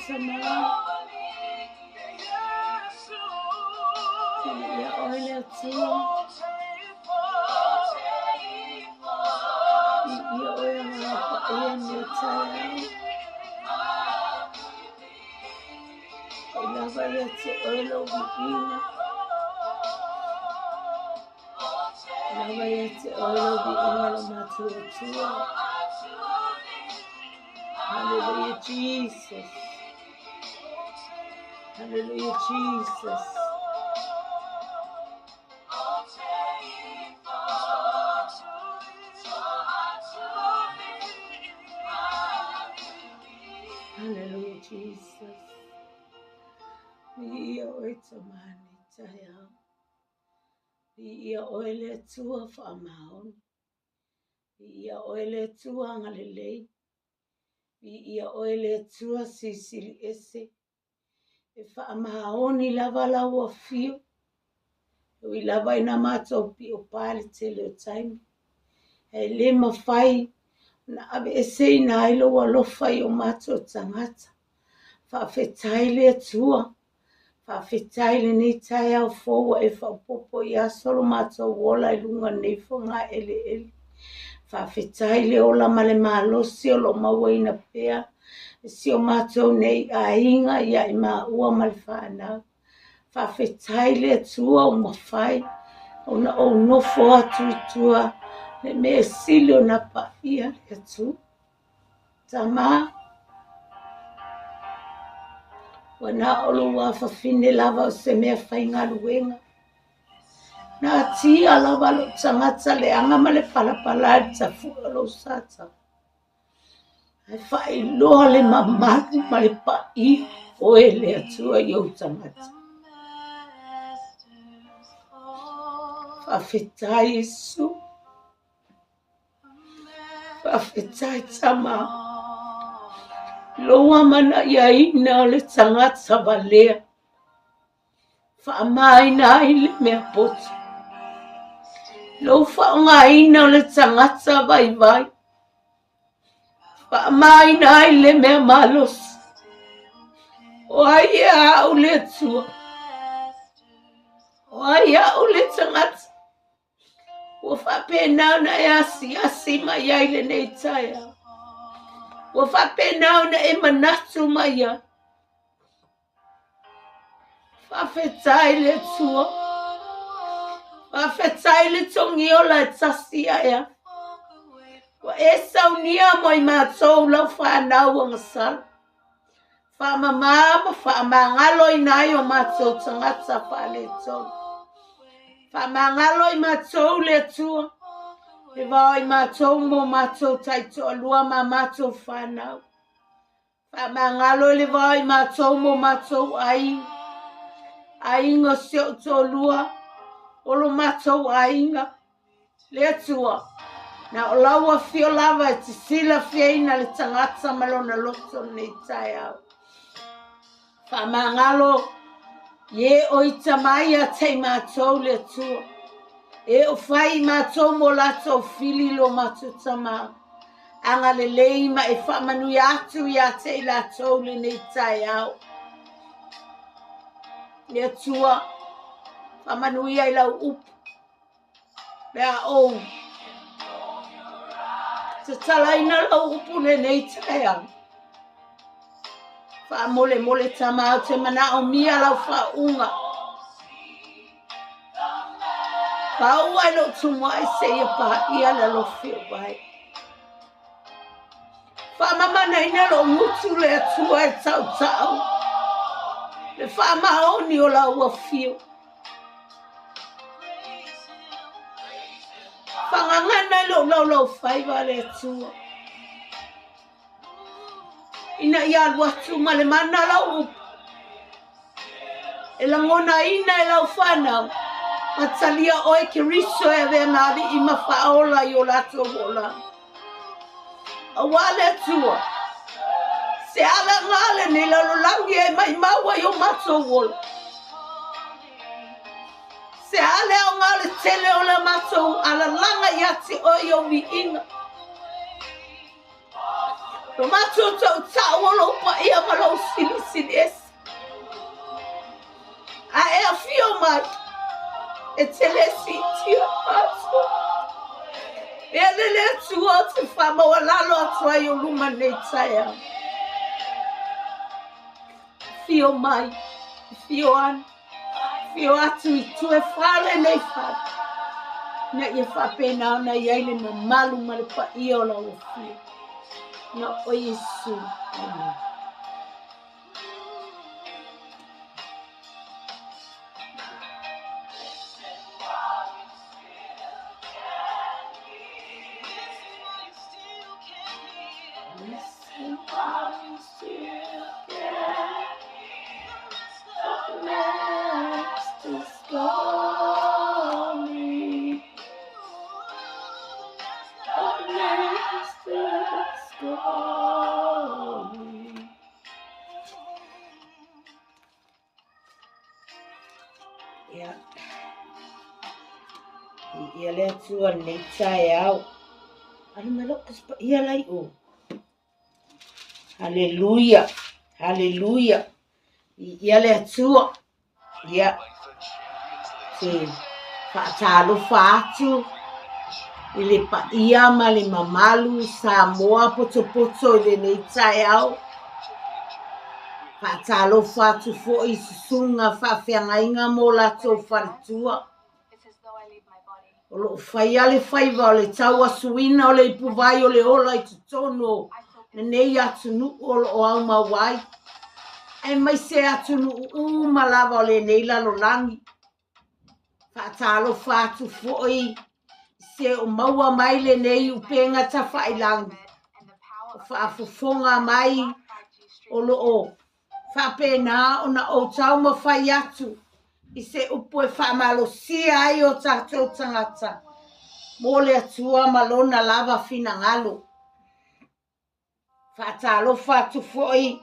Tama. Viia oe le Atua. Viia oe Agaga Paia i lenei taeao. Pai lava ia te oe lou viiga. Lava ia te oe lou viiga lo matou Atua. Hallelujah, Jesus. Hallelujah, Jesus. Hallelujah, Jesus. Viia oe Tama i lenei taeao. Viia oe le Atua faamaoni. Viia oe le Atua agalelei. Viia oe le Atua silisili ese. E faamaoni lava lau afio. E ui lava ina matou pio pa i le tele o taimi, ae le mafai ona aveeseina ai lou alofa i o matou tagata. Faafetai le Atua. Faafetai i lenei taeao fou ua e faaopoopo i aso lo matou ola i luga o lenei fogaeleele. Faafetai le ola ma le malosi o lo o mauaina pea e si o matou nei aiga ia i maua ma le fanau. Faafetai le Atua ua mafai ona ou nofo atu i tua le mea e sili ona paia le Atua. Tama, ua na o lou afafine lava o se mea faigaluega. Na atia lava lou tagata leaga ma le palapala i le tafue o lou sata. Ae faailoa le mamalu ma le paia o oe le Atua i ou tagata. Faafetai Iesu. Faafetai Tama. Lou amanaiaina o le tagata valea. Faamaina ai le mea poto. Lou faaaogaina o le tagata vaivai. Faamaina ai le mea malosi. O ai ea au le Atua? O ai au le tagata? Ua faapena ona e asiasi mai ai lenei taeao. Ua faapena ona e manatu mai ai. Faafetai le Atua. Faafetai le togiola e tasi ae afe. Ua e saunia mo i matou lau fanau agasala. Faamama ma faamagaloina ai o matou tagata faaletonu. Faamagalo i matou le Atua, e vao i matou mo matou taitoalua ma matou fanau. Faamagalo i le vao i matou mo matou aiga, aiga o si ou toalua, o lo matou aiga. Le Atua, na o lau afio lava e te silafiaina le tagata ma lona loto lenei taeao. Faamagalo i e o ita mai ia te i matou le Atua. E o fai i matou mo latou fili lo matou tama. Agalelei ma e faamanuia atu ia te i latou lenei taeao. Le Atua, faamanuia i lau upu. Le a ou tatalaina lau upu lenei taeao. Faamolemole Tama ou te manaomia lau faauuga. Faauu ai lou tumuai seia paia le alofi o vai. Faamamanaina lou gutu le Atua e tautau le faamaoni o lau afio. Faagagana i lou laulaufaiva le Atua, ina ia alu atu ma le mana lau upu e lagonaina e lau fanau ma talia oe Keriso e avea ma alii ma faaola i o latou olaga. Auā le Atua, se alaga lenei lalolagi e maimau ai o matou ola. Se a le aoga o le tele o le matou alalaga ia te oe i ou viiga. Lo matou tautau o lou paia ma lou silisili ese. A e afio mai, e te le siitia matou. E le le Atua ou te faamaualalo atu ai i ou luma nei taeao. Afio mai, afio ane, afio atu i tua e fale nei fale, ina ia faapena ona i ai le mamalu ma le paia o lau afio. Na o Iesu. Amen. Ia. Ia le Atua lenei taeao. Alu mai lou Tusi Paia la i o. Haleluia, haleluia. Ia le Atua. Ia. Te faatalofa atu i le paia ma le mamalu Samoa potopoto i lenei taeao. Faatalofa atu foi i susuga faafeagaiga mo latou faletua. O lo o faia le faiva o le tauasuina o le ipuvai o le ola i totonu o lenei atunuu o lo o aumau ai, aemaise atunuu uma lava o lenei lalolagi. Faatalofa atu foi i se o maua mai lenei upega tafailagi, o faafofoga mai o lo o faapena ona ou taumafai atu i se upu e faamalosia ai o tatou tagata mo le Atua ma Lona lava finagalo. Faatalofa atu foi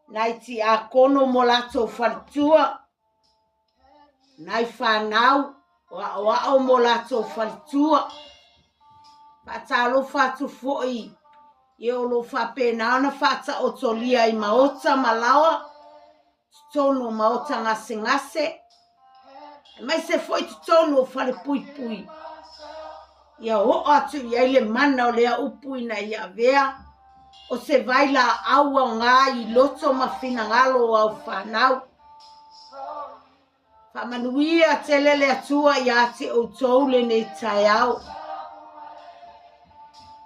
nai tiakono mo latou faletua, nai fanau o aoao mo latou faletua. Faatalofa atu foi i o lo o faapena ona faataotolia i maota ma laoa, totonu o maota gasegase, aemaise foi totonu o falepuipui, ia oo atu i ai le mana o lea upu ina ia avea o se vailaau aoga i loto ma finagalo o au fanau. Faamanuia tele le Atua ia te outou lenei taeao.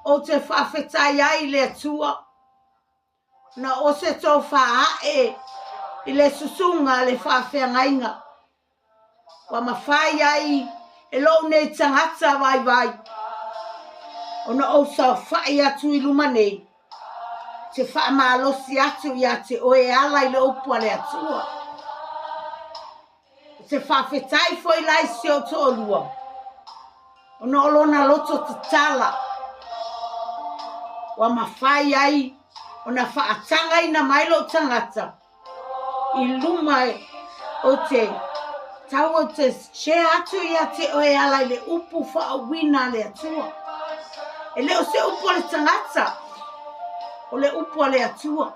Ou te faafetai ai i le Atua na o se tofa ae i le susuga a le faafeagaiga ua mafai ai e lou nei tagata vaivai ona ou saofai atu i luma nei te faamalosi atu ia te oe e ala i le upu a le Atua. Ou te faafetai foi la i si ou toalua, ona o lona loto tatala ua mafai ai ona faatagaina mai lou tagata i luma o te tau o te share atu ia te oe e ala i le upu faauuina a le Atua. E le o se upu a le tagata, o le upu a le Atua.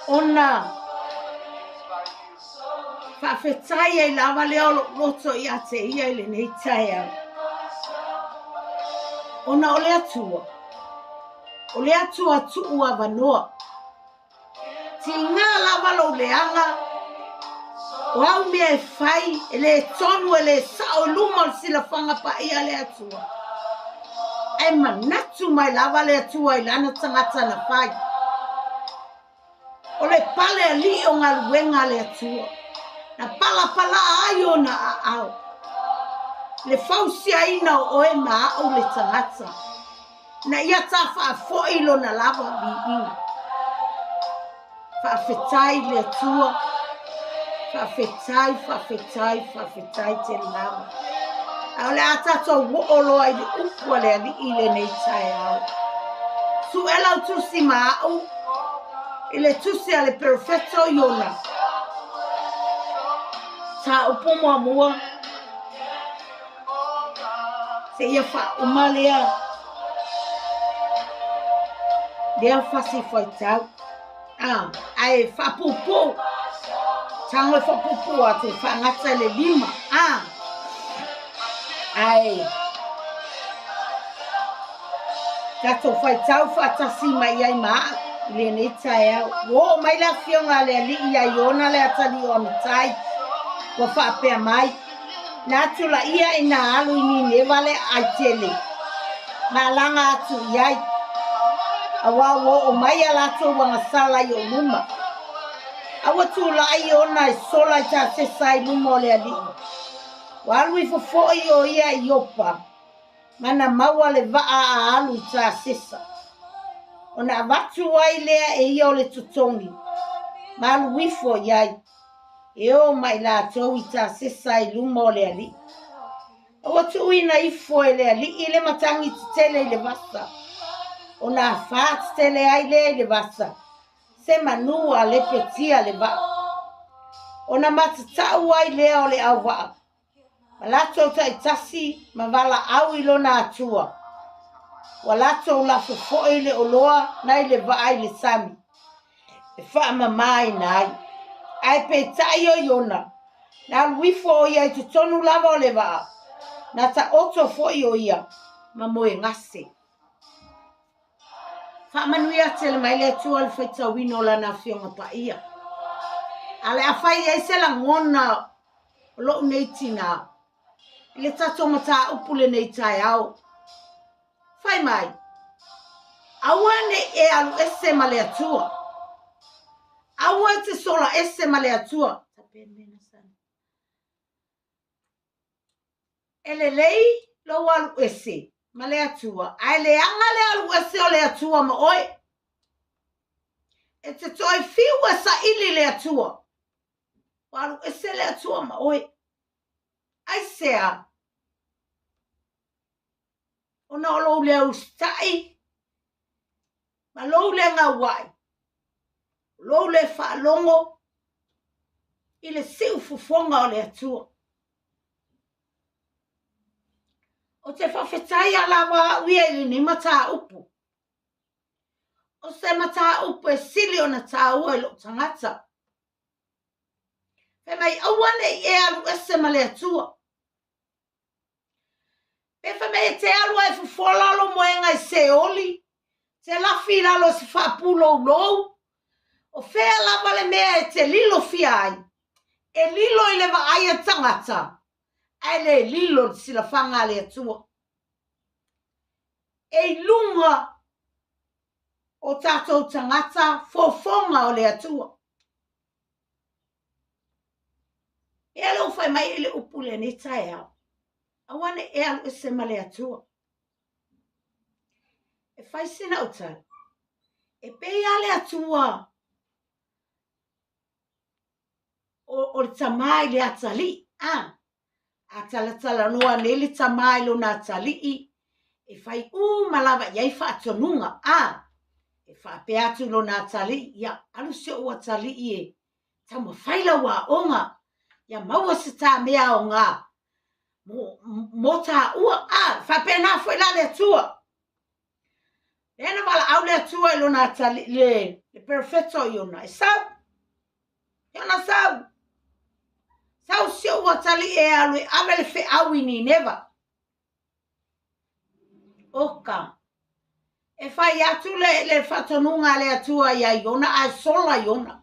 Ona faafetai ai lava lea o lou loto ia te ia i lenei taeao. Ona o le Atua, o le Atua tuu avanoa. Tiga lava lou leaga, o au mea e fai, e le tonu, e le sao i luma o le silafaga paia a le Atua. Ae manatu mai lava le Atua i lana tagata na fai. O le pale alii o galuega a le Atua, na palapalaa ai ona aao, le fausiaina o oe ma au le tagata, ina ia ta faafoi lona lava viiga. Faafetai i le Atua, faafetai, faafetai, faafetai tele lava. Ae o le a tatou oo loa i le upu a le Alii i lenei taeao. Sue lau tusi ma au i le tusi a le perofeta o Iona. Mataupu muamua, seia faauma lea lea fasi faitau. A, ae faapuupuu, tago e faapuupuu atu e faagata i le 5. A, ae tatou faitau faatasi mai ai ma au i lenei taeao. Ua oo mai le afioga a le alii ia Iona le atalii o Amitai, ua faapea mai, Na tulaia ina alu i Nineva le aai tele, ma alaga atu i ai, aua ua oo mai a latou agasala i ou luma. A ua tulai Iona e sola i Tasesa i luma o le alii. Ua alu ifo foi o ia i Iopa, ma na maua le vaa a alu i Tasesa. Ona avatu ai lea e ia o le totogi, ma alu ifo i ai. E o ma i latou i Tasesa i luma o le alii. A ua tuuina ifo e le alii le matagi tetele i le vasa, ona afā tetele ai lea i le vasa, se manu a lepetia le vaa. Ona matatau ai lea o le auvaa, ma latou taitasi ma valaau i lona Atua. Ua latou lafo foi le oloa nai le vaa i le sami, e faamamaina ai. Ae peitai o Iona, na alu ifo o ia i totonu lava o le vaa, na taoto foi o ia ma moegase. Faamanuia tele mai le Atua i le faitauina o Lana Afioga Paia. A le a fai ai se lagona o lou nei tinā i le tatou mataupu lenei taeao, fai mai, Aua ne i e alu ese ma le Atua. Aua e te sola ese ma le Atua. E lelei lou alu ese ma le Atua, ae leaga le alu ese o le Atua ma oe. E te toe fiu e saili le Atua, ua alu ese le Atua ma oe. Aisea? Ona o lou le usitai ma lou le gauai, lou le faalogo i le siufofoga o le Atua. Ou te faafetai a lava au ia i lenei mataupu. O se mataupu e sili ona tāua i lou tagata. Fai mai, aua ne i e alu ese ma le Atua. Pe fai mai e te alu a e fofola lou moega i Seoli, te lafi i lalo o se faapuloulou, o fea lava le mea e te lilo fia ai, e lilo i le vaai a tagata, ae le lilo i le silafaga a le Atua. E i luga o tatou tagata fofoga o le Atua. Ea lea ua fai mai ai le upu i lenei taeao, aua ne i e alu ese ma le Atua. E fai sina au tala, e pei lava le Atua o, o le tamā i le atalii, a, a talatalanoa nei le tamā i lona atalii, e fai uma lava i ai faatonuga, a, e faapea atu i lona atalii, ia, alu si ou atalii e taumafai lau aoga, ia maua se tā mea aoga mo, mo tāua, a, faapena foi la le Atua. Lea na valaau le Atua i lona atalii, le, le perofeta o Iona, e sau, Iona sau, sau si ou atalii e alu e ave le feau i Nineva. Oka, e fai atu le, le faatonuga a le Atua iā Iona, ae sola Iona.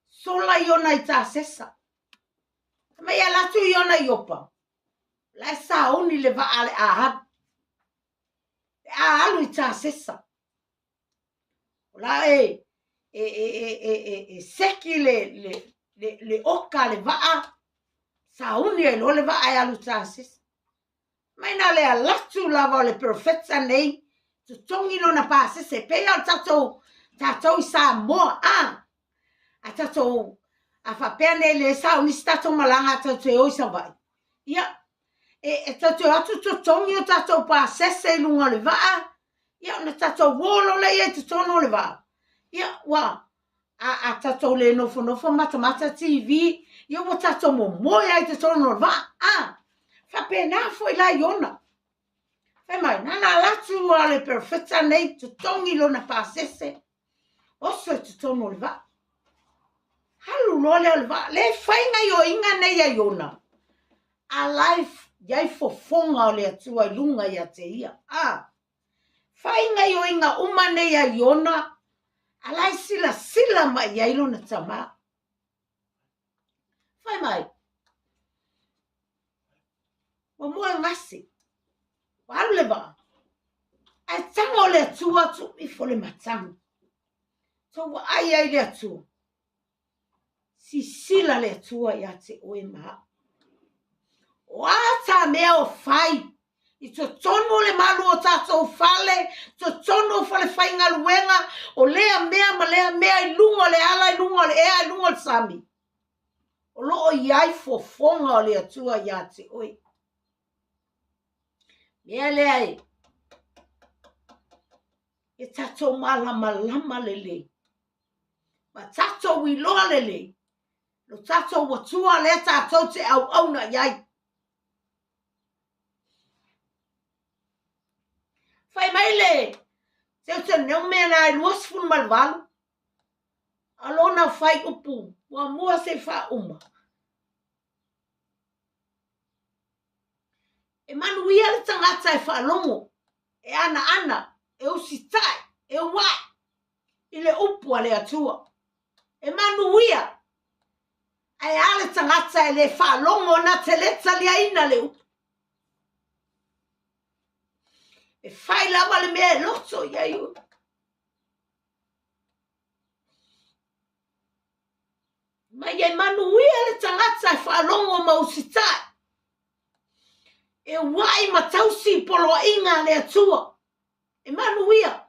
Sola Iona i Tasesa. Fai mai e ala atu Iona i Iopa, la e sauni le vaa a le alu. Le alu i Tasesa. O la e, e, e, e, e, e, e seki le, le, le, le oka le vaa, sauni ai loa le vaa e alu i Tasesa. Mai na le alatu lava o le perofeta nei, totogi lona pasese, pei lava o le tatou, tatou i Samoa, a, a tatou, a faapea nei le sauni se tatou malaga a tatou e o i Savaii, ia, e, e tatou te o atu totogi o tatou pasese i luga o le vaa, ia, ona tatou o loa lea i totonu o le vaa, ia, ua, a, a tatou le nofonofo matamata TV, ia ua tatou momoe ai totonu o le vaa. A, faapena foi la Iona. Fai mai, na na alu atu a le perofeta nei totogi lona pasese, oso i totonu o le vaa. Alu loa lea o le vaa, le fai gaioiga nei a Iona, a la e i ai fofoga o le Atua i luga ia te ia. A, fai gaioiga uma nei a Iona, a la e silasila mai i ai lona tama. Fai mai, ua moe gase, ua alu le vaa, ae tago le Atua tuu ifo le matagi. Tou vaai ai le Atua. Sisila le Atua ia te oe ma au. O a ta mea o fai i totonu o le malu o tatou fale, totonu o fale faigaluega, o lea mea ma lea mea i luga o le ala, i luga o le ea, i luga o le sami, o lo o i ai fofoga o le Atua ia te oe. Mea lea e, e tatou malamalama lelei, ma tatou iloa lelei, lo tatou Atua lea tatou te auauna i ai. Fai mai le Deuteronome na e 28, a lona fuaiupu muamua seia faauma. E manuia le tagata e faalogo, e anaana, e usitai, e ua'i i le upu a le Atua. E manuia, ae a le tagata e le faalogo na te le taliaina le upu. E fai lava le mea e loto i ai oe. Mai e manuia le tagata e faalogo ma usitai, e ua'i ma tausi i poloaiga a le Atua. E manuia.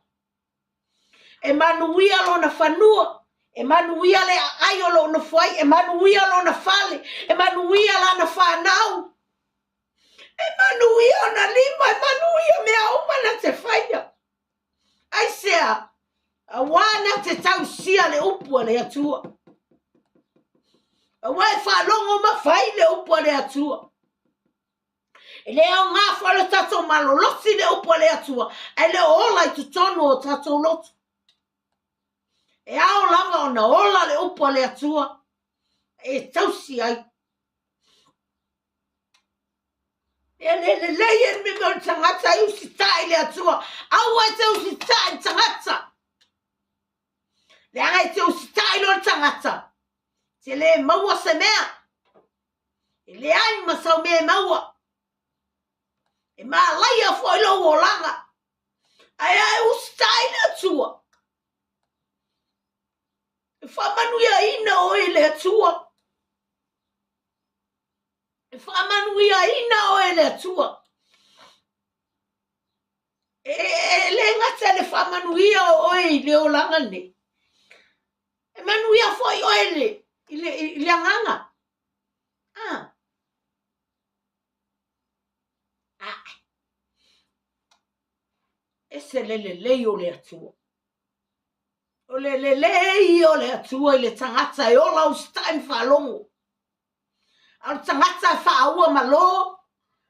E manuia lona fanua, e manuia le aai o lo o nofo ai, e manuia lona fale, e manuia lana fanau, e manuia ona lima, e manuia mea uma na te faia. Aisea? Auā na te tausia le upu a le Atua. Auā e faalogo ma fai le upu a le Atua. E le aoga foi lo tatou malolosi le upu a le Atua, ae le o ola i totonu o tatou loto. E ao lava ona ola le upu a le Atua e tausi ai. E le lelei e le mea o le tagata e usitai i le Atua. Aua e te usitai i le tagata. Leaga e te usitai loa le tagata, te le maua se mea. E leai ma sau mea e maua. E malaia foi lou olaga. Ae a e usitai i le Atua, e faamanuiaina oe e le Atua. E faamanuiaina oe e le Atua. E, e le gata i le faamanuia o oe i le olaga nei, e manuia foi oe i le, i le, i le agaga. Ah. Ah. Ese le lelei o le Atua. O le lelei o le Atua i le tagata e ola usitai ma faalogo. A o le tagata e faaua malo,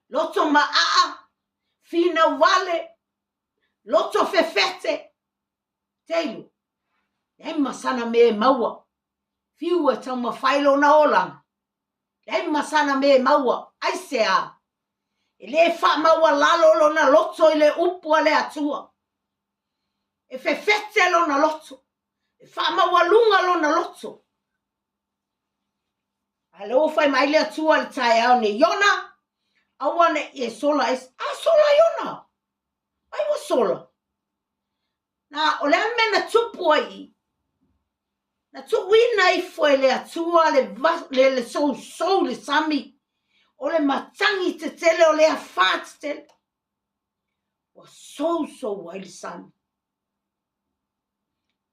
loto maaa, finau vale, loto fefete, teilu, leai ma sana mea e maua, fiu e taumafai lona olaga, leai ma sana mea e maua, aisea? E le faamaualalo lona loto i le upu a le Atua. E fefete lona loto, e faamaualuga lona loto. A lea ua fai mai le Atua i le taeao nei, Iona, aua ne i e sola ese. A sola Iona! Ai ua sola. Na, o le a le mea na tupu ai i? Na tuuina ifo e le Atua le, va, le, le sousou i le sami, o le matagi tetele, o le afā tetele. Ua sousou ai le sami.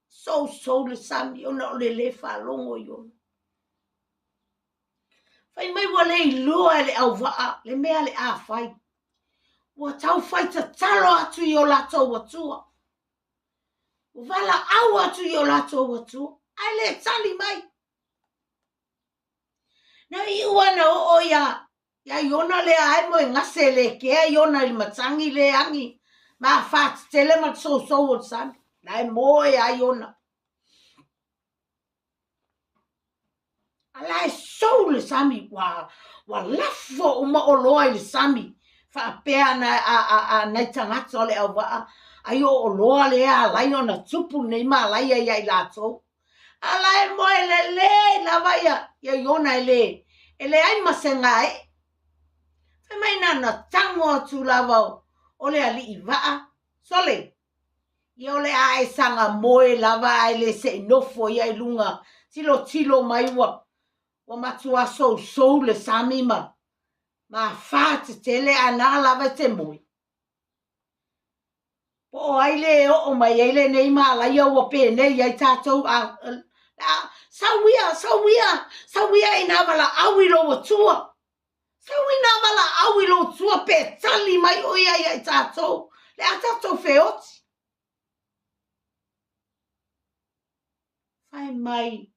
Sousou le sami ona o le lē faalogo Iona. Fai mai ua le iloa e le auvaa le mea le a fai. Ua tau fai tatalo atu i o latou atua. Ua valaau atu i o latou atua, ae le tali mai. Na iu lava na oo ia Ia Iona lea ae moe gase le kea Iona i le matagi le agi ma afa tetele ma le sousou o le sami. La e moe a Iona. A la e sou le sami, ua, ua lafo uma oloa i le sami, faapea na a, a, a nai tagata o le auvaa, ai o oloa lea a alai ona tupu lenei malaia ia i latou. A la e moe lelei lava ia, ia Iona e le, e leai ma se gae'e. Fai mai na ona tago atu lava o, o le alii vaa, sole, Ia o le a e saga moe lava ae le se i nofo ia i luga tilotilo mai ua ua matua sousou le sami ma ma afa tetele ae na lava e te moe. Po o ai le oo mai ai lenei malaia ua penei ai tatou a, a sau ia, sau ia, sau ia ina valaau i lou Atua. Sau ina valaau i lou Atua pe tali mai o ia ia i tatou, le a tatou feoti. Fai mai,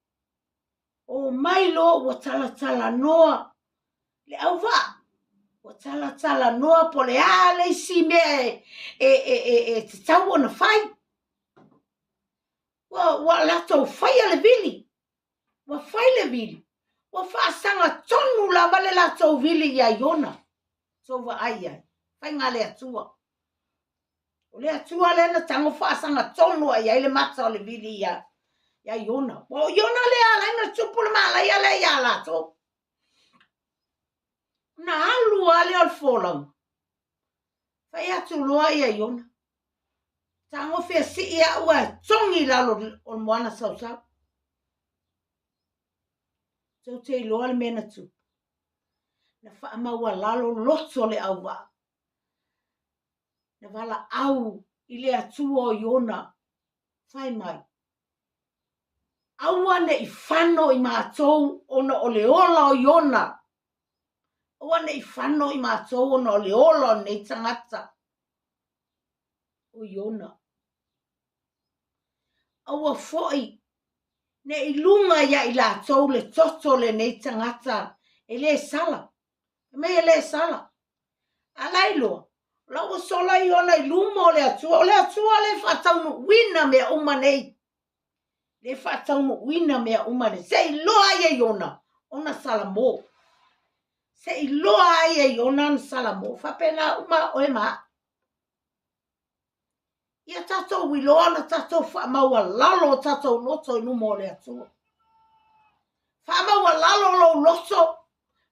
o mai loa ua talatalanoa le auvaa, ua talatalanoa po o le a le isi mea e, e, e, e, e tatau ona fai. Ua, ua latou faia le vili, ua fai le vili, ua faasaga tonu lava le latou vili iā Iona. Tou vaai i ai, faiga a le Atua. O le Atua lea na tago faasaga tonu ai ai le mata o le vili iā, iā Iona. Ua o Iona lea ala ai ona tupu le malaia lea iā latou. Ona alu lava lea o le folauga. Fai atu loa ia Iona. Tagofia sii au ae togi i lalo o le moana sausau. Tou te iloa le mea na tupu. Na faamaualalo loto le auvaa. Na valaau i le Atua o Iona, fai mai, Aua ne i fano i matou ona o le ola o Iona. Aua ne i fano i matou ona o le ola o lenei tagata. O Iona. Aua foi ne i luga ia i latou le toto o lenei tagata e le sala. Fai mai e le sala. A la iloa, o la ua sola Iona i luma o le Atua. O le Atua le faataunuuina mea uma nei. Le faataunuuina mea uma nei. Se i loa ai e Iona ona salamo. Se i loa ai e Iona ona salamo. Faapena uma oe ma au. Ia tatou iloa ona tatou faamaualalo o tatou loto i luma o le Atua. Faamaualalo lou loto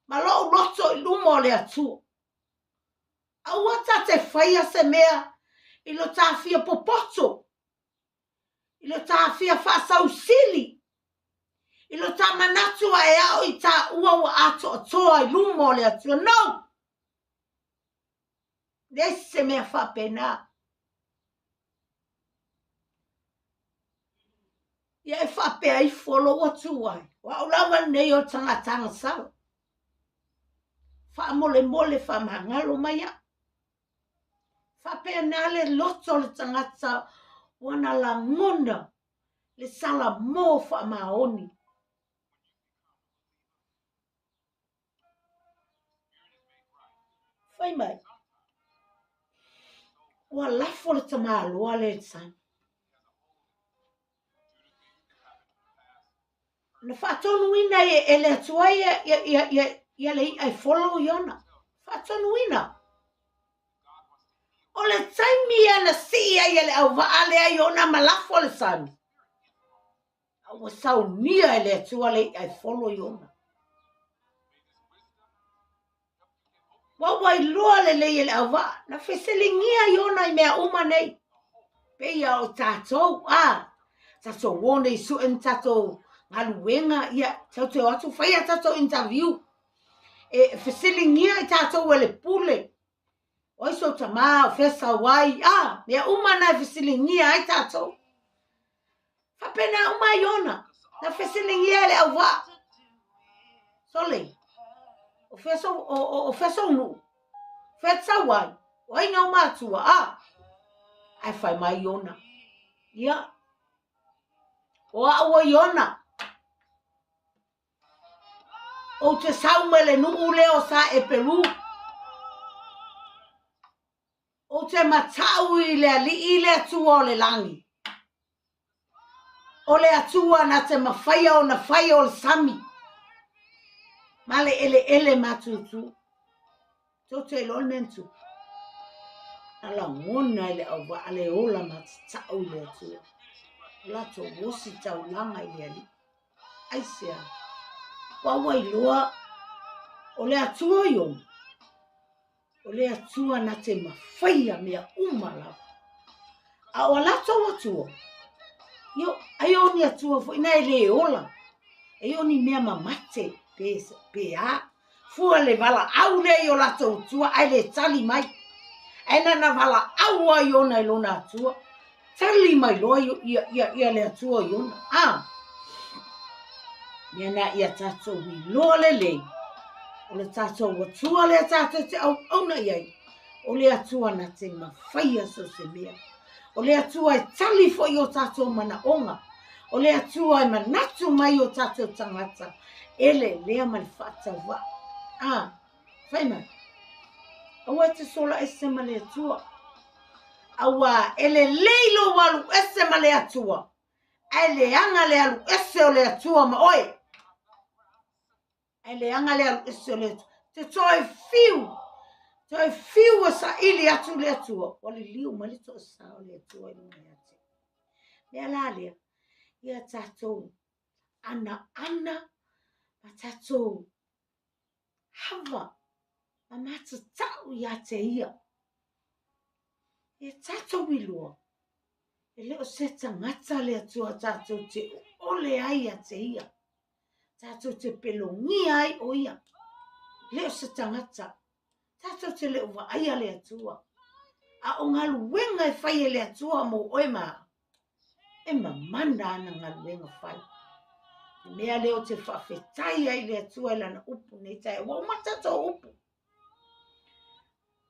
ma lou loto i luma o le Atua. Aua ta te faia se mea i lo ta fia popoto, i lo ta fia faasausili, i lo ta manatu ae ao i taua ua atoatoa i luma o le Atua. No! Leai se mea faapena. Ia e faapea ifo lou atu ai, o au lava lenei o le tagata agasala. Faamolemole faamagalo mai au. Faapena le loto o le tagata ua na lagona le salamo faamaoni. Fai mai, ua lafo le tamaloa lea i le sami. Na faatonuina e, e le Atua ia, ia, ia, ia, ia le i'a e follow Iona. Faatonuina. O le taimi ia na sii ai e le auvaa lea Iona ma lafo le sami. A ua saunia e le Atua le i'a e follow Iona. Ua ua iloa lelei e le auvaa, na fesiligia Iona i mea uma nei. Peia o tatou, a, tatou o nei sue ni tatou galuega, ia, tatou te o atu faia tatou interview. E fesiligia i tatou e le pule, o ai sou tamā, o fea sau ai, a, mea uma na e fesiligia ai tatou. Faapena uma Iona, na fesiligia e le auvaa. Sole, o fea sou, o, o, o fea sou nuu, fea te sau ai, o ai nau matua, a, ae fai mai Iona, ia, o au o Iona. Ou te sau mai le nuu lea o Saepelu. Ou te matau i le Alii le Atua o le lagi. O le Atua na te mafaia ona fai o le sami ma le eleele matutu. Tou te iloa le mea na tupu. Na lagona e le auvaa le ola matatau i le Atua. O latou osi taulaga i le Alii. Aisea? Ua ua iloa o le Atua Iona. O le Atua na te mafaia mea uma lava. A o a latou Atua, io, ai o ni Atua foi na e le ola, ai o ni mea mamate pe, pe a. Fua le valaau lea i o latou Atua ae le tali mai. Ae na na valaau a Iona i lona Atua, tali mai loa ia, ia, ia le Atua o Iona. A! Mea na ia tatou iloa lelei, o le tatou Atua lea tatou te auauna i ai, o le Atua na te mafaia so o se mea. O le Atua e tali foi i o tatou manaoga. O le Atua e manatu mai i o tatou tagata e lelea ma le faatauvaa. A, fai mai, aua e te sola ese ma le Atua. Aua e lelei lou alu ese ma le Atua, ae leaga le alu ese o le Atua ma oe. Ae leaga le alu ese o le Atua. Te toe fiu, toe fiu e saili atu le Atua, ua liliu mai le toasa o le Atua i luga ia te. Mea la lea, ia tatou anaana ma tatou hava ma matatau ia te ia. Ia tatou iloa, e le o se tagata le Atua tatou te ole ai ia te ia. Tatou te pelogia ai o ia. Le o se tagata. Tatou te le o vaaia le Atua. A o galuega e fai e le Atua mo oe ma au, e mamana ana galuega fai. Le mea lea ou te faafetai ai i le Atua i lana upu nei taeao. Ua uma le tatou upu.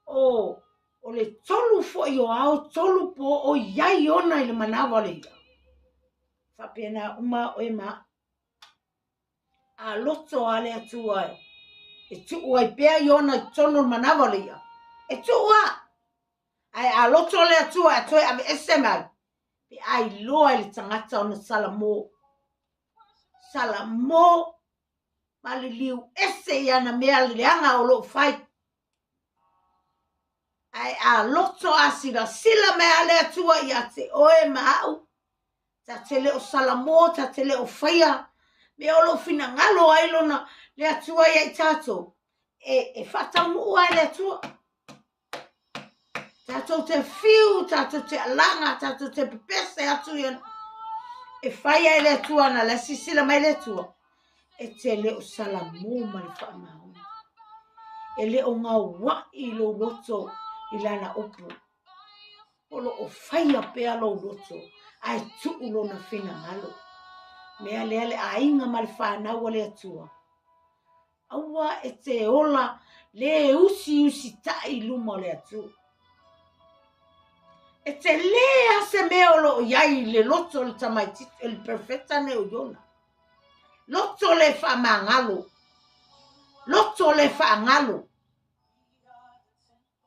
O, o le tolu foi o ao, tolu po o i ai ona i le manawa o le i'a. Faapena uma oe ma au. A loto a le Atua e, e tuu ai pea Iona i totonu o le manawa o le i'a. E tuu a! Ae a loto le Atua e toe aveese mai, pe a iloa e le tagata ona salamo. Salamo ma liliu ese i ana mea leaga o lo o fai. Ae a loto a silasila mai a le Atua ia te oe ma au, ta te le o salamo, ta te le o faia mea o lo o finagalo ai lona le Atua ia i tatou, e, e faataunuu ai le Atua. Tatou te fiu, tatou te alaga, tatou te pepese atu ia e fai ai le Atua na le sisila mai le Atua. E te le o salamo ma le faamaoni. E le o gauaʻi lou loto i lana upu. O lo o faia pea lou loto ae tuu lona finagalo. Mea lea le aiga ma le fanau a le Atua. Aua e te ola le usiusitai i luma o le Atua. E tele lava se mea o lo o i ai i le loto o le tamaitiiti, o le perofeta nei o Iona. Loto le faamagalo, loto le faagalo.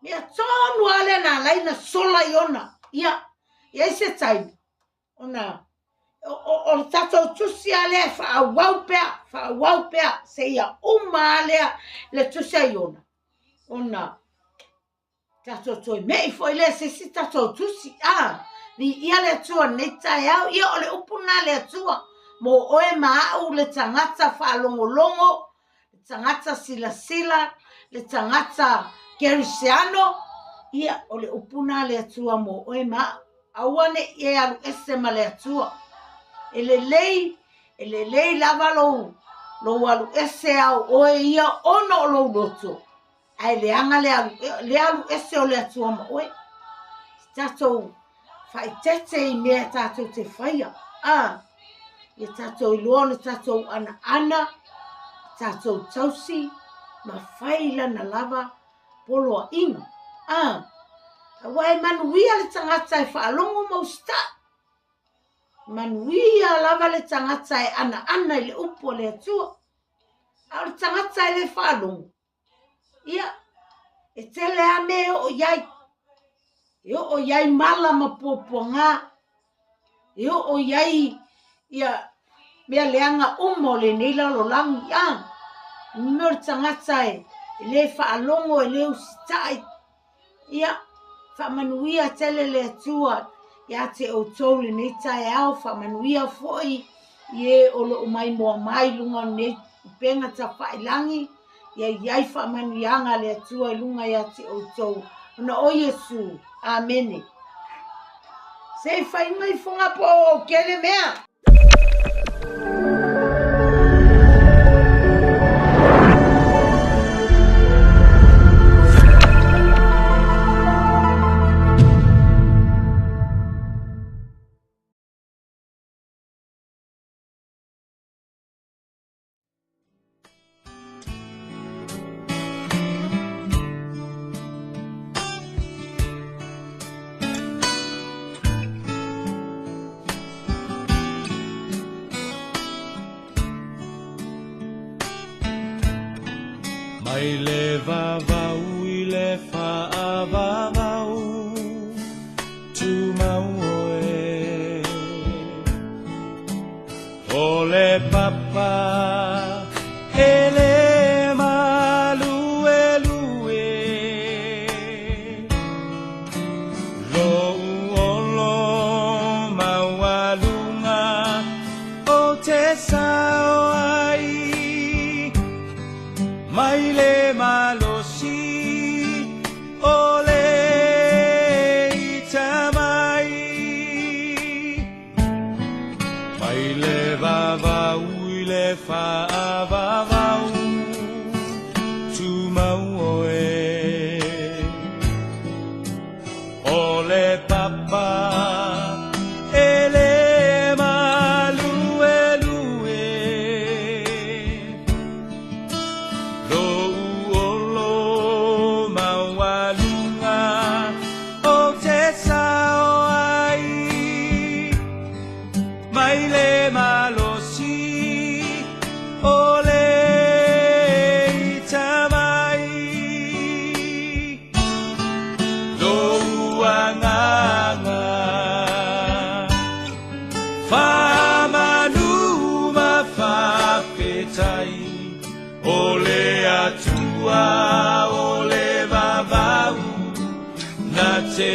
Mea tonu lava lea na ala ai ona sola Iona. Ia, i ai se taimi, ona o, o, o le tatou tusi lava lea e faaauau pea, faaauau pea, seia uma lava lea le tusi a Iona, ona tatou toe me'i foi lea se isi tatou tusi. A, viia le Atua i lenei taeao. Ia, o le upu lena a le Atua mo oe ma au, le tagata faalogologo, le tagata silasila, le tagata kerisiano, ia, o le upu lena a le Atua mo oe ma au. Aua ne i e alu ese ma le Atua. E lelei, e lelei lava lou, lou alu ese ao oe ia ona o lou loto, ae leaga le alu, le alu ese o le Atua ma oe. Tatou faaeteete i mea tatou te faia. A, ia tatou iloa ona tatou anaana, tatou tausi, ma fai lana lava poloaiga. A, aua e manuia le tagata e faalogo ma usitai. Manuia lava le tagata e anaana i le upu a le Atua. A o le tagata e le faalogo, ia, e tele lava mea e oo i ai. E oo i ai mala ma puapuaga, e oo i ai ia mea leaga uma o lenei lalolagi. A, mea o le tagata e le faalogo, e le usitai. Ia, faamanuia tele le Atua ia te outou lenei taeao, faamanuia foi i e o lo o maimoa mai i luga o lenei upega tafailagi, ia i ai faamanuiaga a le Atua i luga ia te outou. Ona o Iesu. Amene. Se i fai mai ifoga po o ou kele mea. Mai le vavau i le faavavau, tumau oe. O le papa e le maluelue, lou olo maualuga o te sao ai, mai le malosi o le ita mai. Mai le vavau i le faavavau, tumau oe. O le papa e le maluelue, lou olo maualuga o te sao ai, mai le malosi o le ita mai. Lou agaga faamanu ma faafetai, o le Atua o le vavau na te